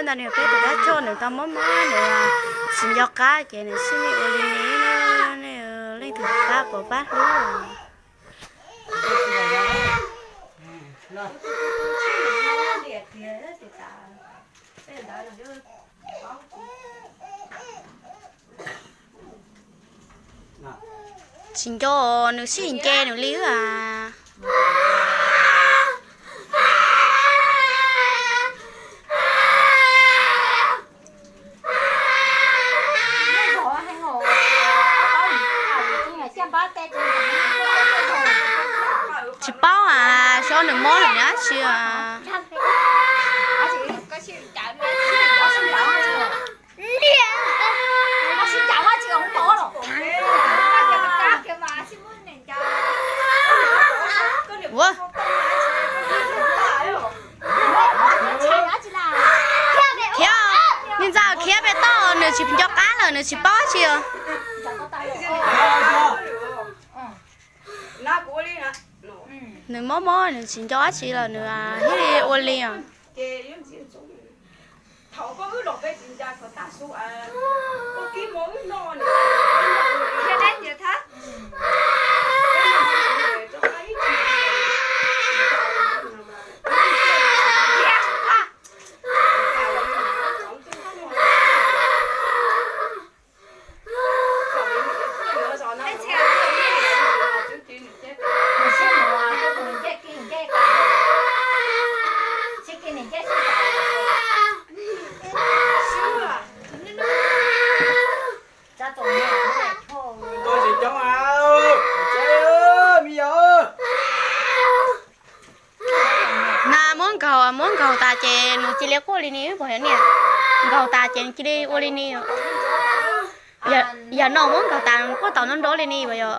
Ntawm no peb tus dab tsog nws tau mob mob nws tsis nco qab ces nws sib ua li no, nej leej twg pab puas pab hlub. Tsis nco, nws sib nce nws li a. Tsis paub a, xyov nws mob lawm nws dab tsi a. Ua, khiav, niag ntxa khiav pem toj, nws tsis nco qab lawm, nws tsis paub dab tsi os. Nws mob mob nws tsis nco dab tsi lawm nws thiaj li ua li os. Mas muab nkaug, muab nkaug tas ces nws cia li quaj li ni, pom yog niam. Nkaug tas ces nws cia li ua li ni. Yog no muab nkaug tas quaj taus nrov nrov li ni as yog.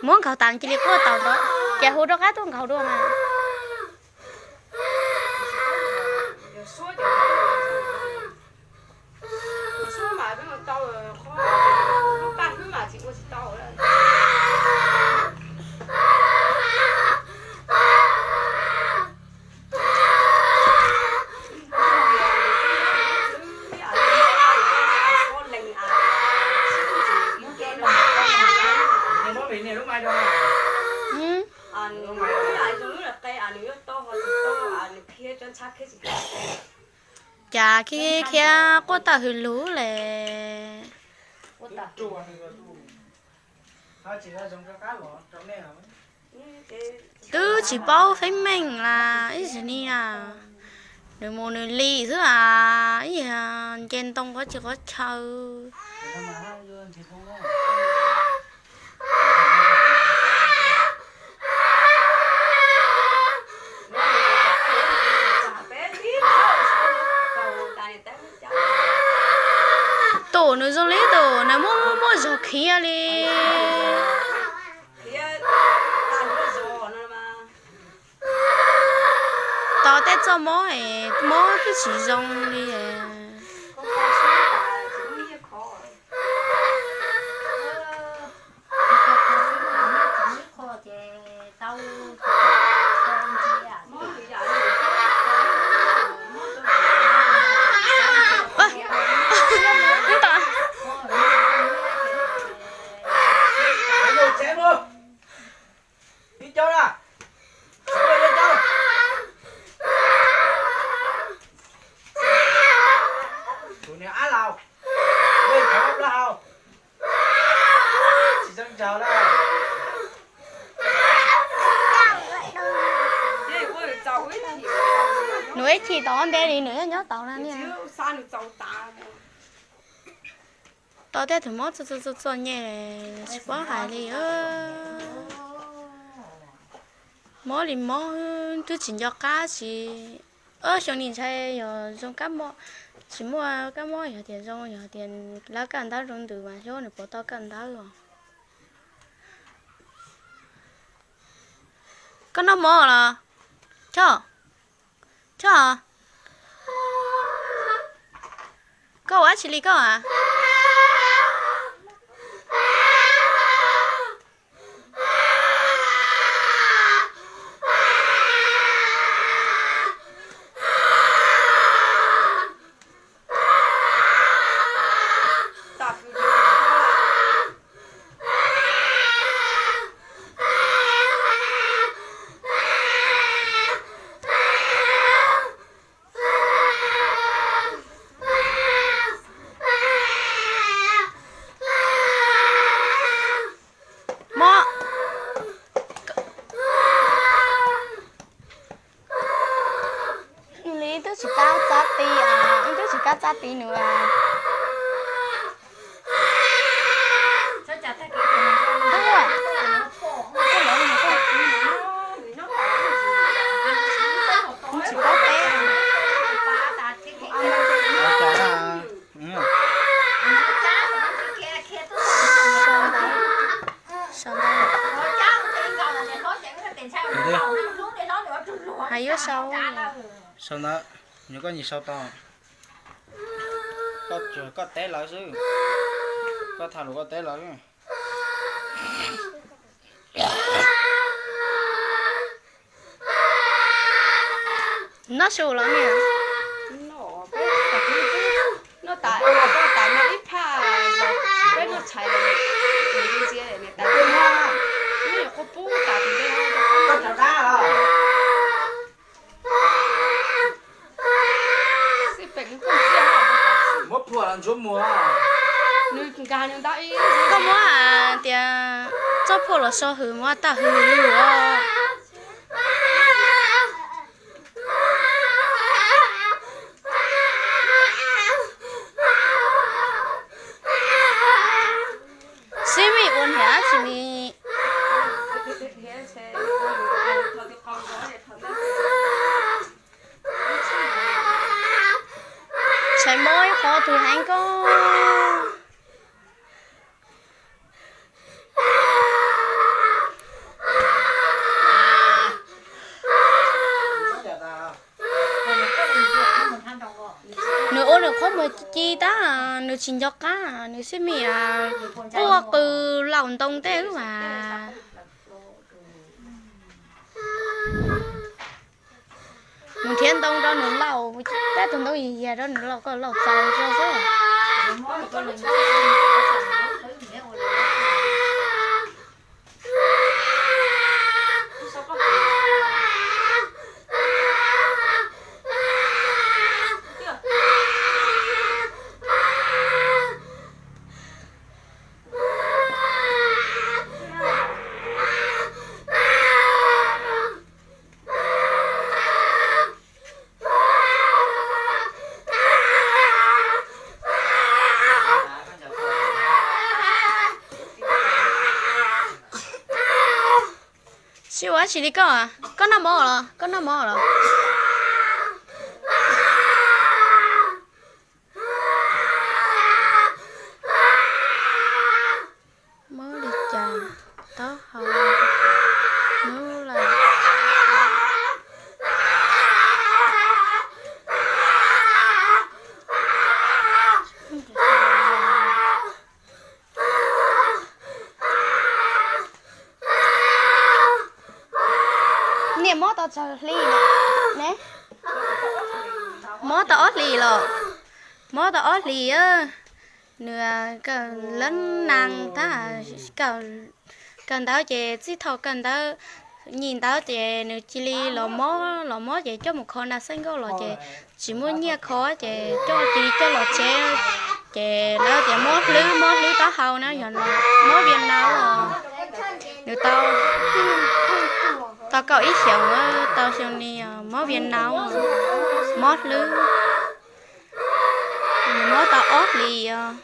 Muab nkaug tas nws cia li quaj taus nrov, ces hu rov qab tuaj nkaug dua mas. Cas khiav khiav quaj tawm hws lug le. Twb tsis paub feeb meej las ib zig ni na. Nws mus nws li xwb as, ib yam nce ntoo qhov tsis qhov chaw. Tus nws zoo li tus nws muaj muaj zog khiav li. Tos tej txoj mob es mob twb tsis zoo li. Tus niag ab laus, nej thov plaub hau, tsis zoo nraug lawm. Nws ib chim tom nte li nws nyob tau na niam. Tau tej tug mob txom txom nyem tsis paub hais li. Mob li mob twb tsis nco qab tsis. Xyoo ni ntshai yog zoo kab mob, tsis muaj kab mob yog tias zoo, yog tias lawv kawm ntawv zoo ntws mas xyov nws puas tau kawm ntawv os. Koj noj mov los? Choj, Choj, koj ua dab tsi li koj a? Pab tiv nws. Tsis paub teb. Sau ntawv. Hais yuav sau. Sau ntawv, nyuam koj nyiam sau tau. Koj tsuas koj teb lawv xwb. Koj tham lus koj teb lawv. Noj su los niam? Noj tas, noj tas no ib phaj, peb noj tshais los ntsia niam tais, noj nyuam qhuav pub tas tus ntej. Koj muab hais tias txoj phuaj los so hws muab tawm hws lug. Xib Mej ua niam tsis li. Tshais mob ib qho twg heev koj. Nws ua nws qhuab muag ci tag, nws tsis nco qab, nws xib mej quaj qw laus ntoo tej mas. Mus nrhiav ntoo rau nws laus, tab tus ntoo yig yag rau nws laus, koj laus txaus tso xwb. Sib ua dab tsi li koj? Koj noj mov los? Koj noj mov los? Mob li cas? Taub hau, hnub lawm. Niam mob tau tsawg hli ne? Mob tau ob hlis los? Mob tau ob hlis. Nws kawm lab nas tab, kawm ntawv ces txij thaum kawm ntawv, nyiam ntawv ces nws cia li los mob, los mob ces coj mus kho nas xeeb nkauj los ces tsis muaj nyiaj kho ces coj, cia li coj los tsev. Ces lawv tias mob hlwb, mob hlwb taub hau na, yog mob Vias Naus. Nws tau, tau kaum ib xyoos, tau xyoo ni mob Vias Naus, mob hlwb. Nws mob tau ob hlis os.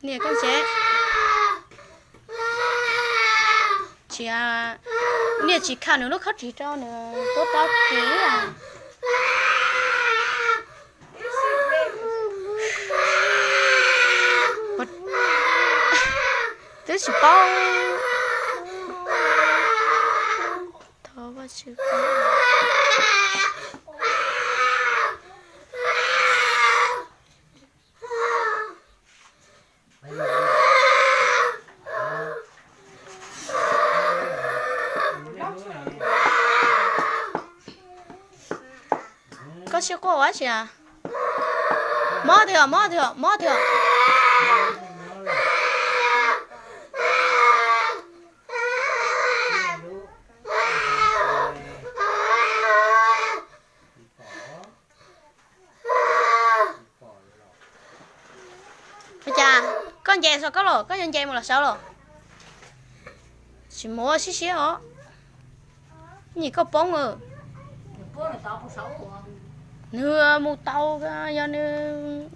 Niam koj ntse, tsis, niam tsis khaws nws lub khaub ris rau nws tuaj tau kiv. Tsis paub. Thov Vajtswv. Koj sib quaj ua dab tsi? Mob tiag, mob tiag, mob tiag. Ua cas koj nce saum koj los, koj yuav nce mus los saud los? Tsis mus, sib siab os. Nyim koj poob. Nws mus tau, yog nws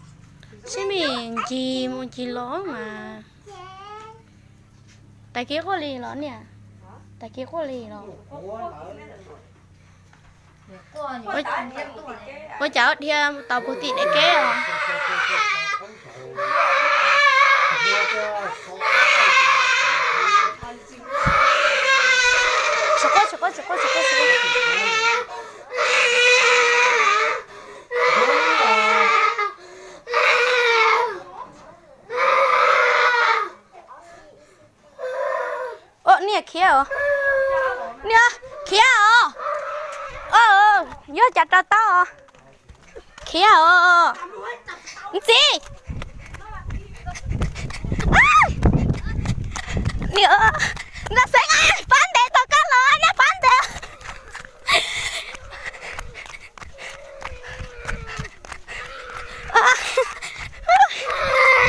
sib me ncig mus ncig los mas. Tag kis quaj li los niam, tag kis quaj li los. Ua cas dhia tau puag tim daim keb os? Niam khiav os, niam khiav os. Yog cas rau tau os. Khiav os. Ntxiv. Niam, Nkauj Xeeb, pab ntes tau koj los, nej pab ntes.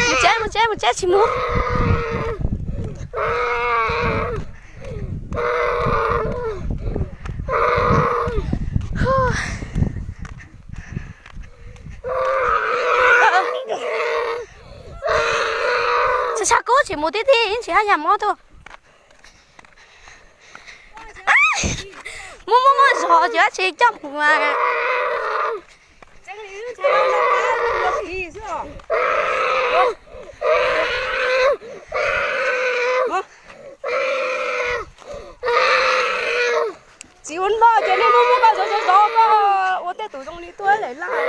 Mus tsev, mus tsev, mus tsev, tsis mus. Tsis tshaj kub tsis mus tib tib, tsis haj yam mob tuaj. Muaj muaj muaj zog ces dab tsi coj mus mas. Txiv ua noj ces nej muab muab koj zov zov zov koj ua tej tus zoo li tuaj lawm laj.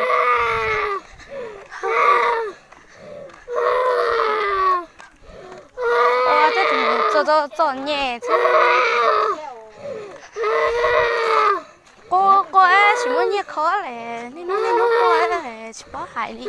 Ua tej tus txom txom nyem xwb. Quaj quaj tsis muaj nyiaj khob li, niaj hnub niaj hnub quaj tsis paub hais li.